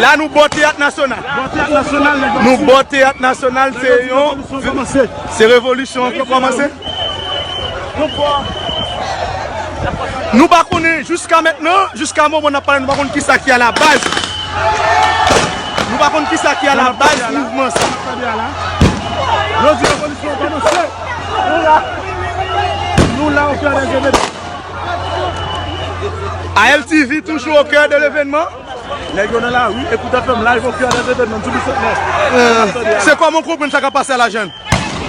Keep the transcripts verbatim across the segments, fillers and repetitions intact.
La nou bò Teyat Nasyonal. Nou bò Teyat Nasyonal, se yon, se revolisyon an ki kòmanse. Nou pa konnen jiska mentnan, jiska moman n ap pale, nou pa konn kisa ki a la baz. Nou pa konn kisa ki a la baz mouvman sa. Yo di revolisyon an kòmanse. Nou la, nou la, au cœur des événements. A L T V toujours au cœur de l'événement. Nèg yo nan lari, Écoute F M live au cœur des événements, sou Bisantnè. Euh, c'est comment comprendre ça qui a passé à la jeune?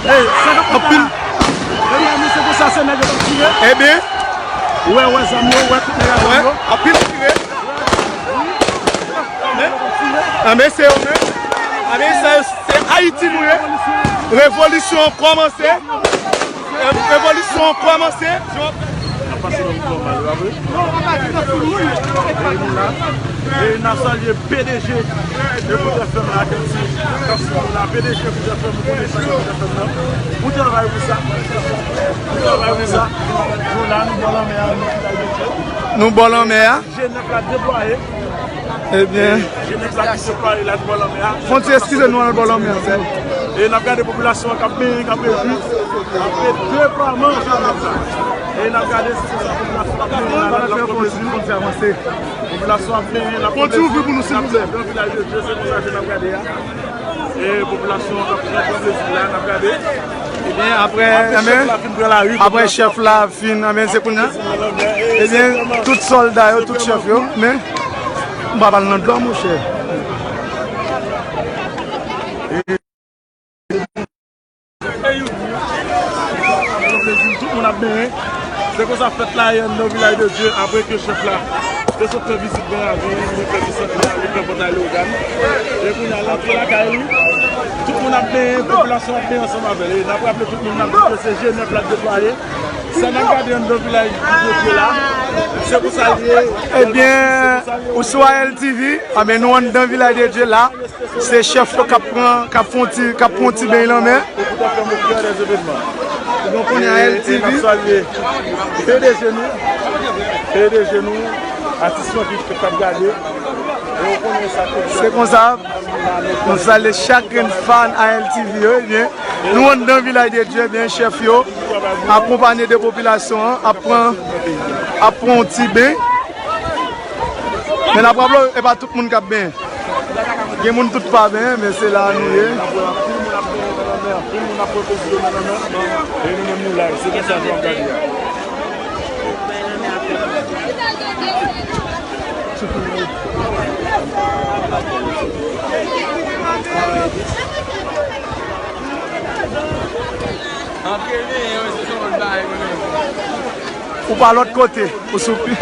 Hey, sa k ap pase la? Ebyen, misye konsa, se nèg yo t ap tire. Ebyen. Ou wè, wè zam yo, ou wè tout nèg ak zam yo. Anpil tire. Anben, se yo menm. Anben, se, se Ayiti nou ye. Revolisyon an kòmanse. Revolisyon an kòmanse. N ap pase nan mouvman mal, pa vre? E nou la. E n ap salye P D G Écoute F M la, P D G Écoute F M, ou konnen sa Écoute F M nan. Ou travay pou sa. Ou travay pou sa. Nou la, nou bò lanmè a, nou Vilaj de Dye. Nou bò lanmè a. G nèf la deplwaye. Ebyen. G nèf la ki deplwaye la, nou bò lanmè a. Fon ti eskize nou, al bò lanmè a, se bon. E n ap gade popilasyon an k ap benyen, k ap rejwi. Apre deplwaman G nèf la. E n ap gade si se sa popilasyon ap benyen la, l ap pran plezi. Popilasyon ap benyen, l ap pran plezi. Fon ti ouvri pou nou, silvouplè. Nan Vilaj de Dye, se konsa ke n ap gade a. E popilasyon an ap pran plezi la, n ap gade. Ebyen, apre, apre chèf la fin pran lari, apre chèf la fin, anben, se kounye a. Ebyen, tout sòlda yo, tout chèf yo, men, m pa pral nan dlo, monchè. Tout moun ap benyen. Se konsa fèt la ye anndan Vilaj de Dye, apre ke chèf la te sot fè vizit Gran Ravin, li fè vizit la, li fè Pòtay Leyogàn. E kounye a, l antre lakay li. Tout moun ap benyen, popilasyon ap benyen ansanm avè l. E n ap raple tout moun, n ap di ke se G nèf la k deplwaye. Sa n ap gade anndan Vilaj de Dye la, se konsa l ye. Ebyen, ou sou A L T V, anben, nou anndan Vilaj de Dye la. Se chèf yo k ap pran, k ap fè yon ti, k ap pran yon ti beny lanmè. Écoute F M au cœur des événements. Donk, kounye a, A L T V. E n ap salye P D G nou, P D G nou, atis yo ki, k ap gade. E ou konnen sa ke se konsa, nou salye chak grenn fan A L T V yo, ebyen, nou anndan Vilaj de Dye, ebyen, chèf yo, akonpanye de popilasyon an, ap pran, ap pran yon ti beny. Men n ap raple, e pa tout moun k ap benyen. Gen moun tout pa benyen, men se la nou ye. Ou pa lòt kote, ou sou pi.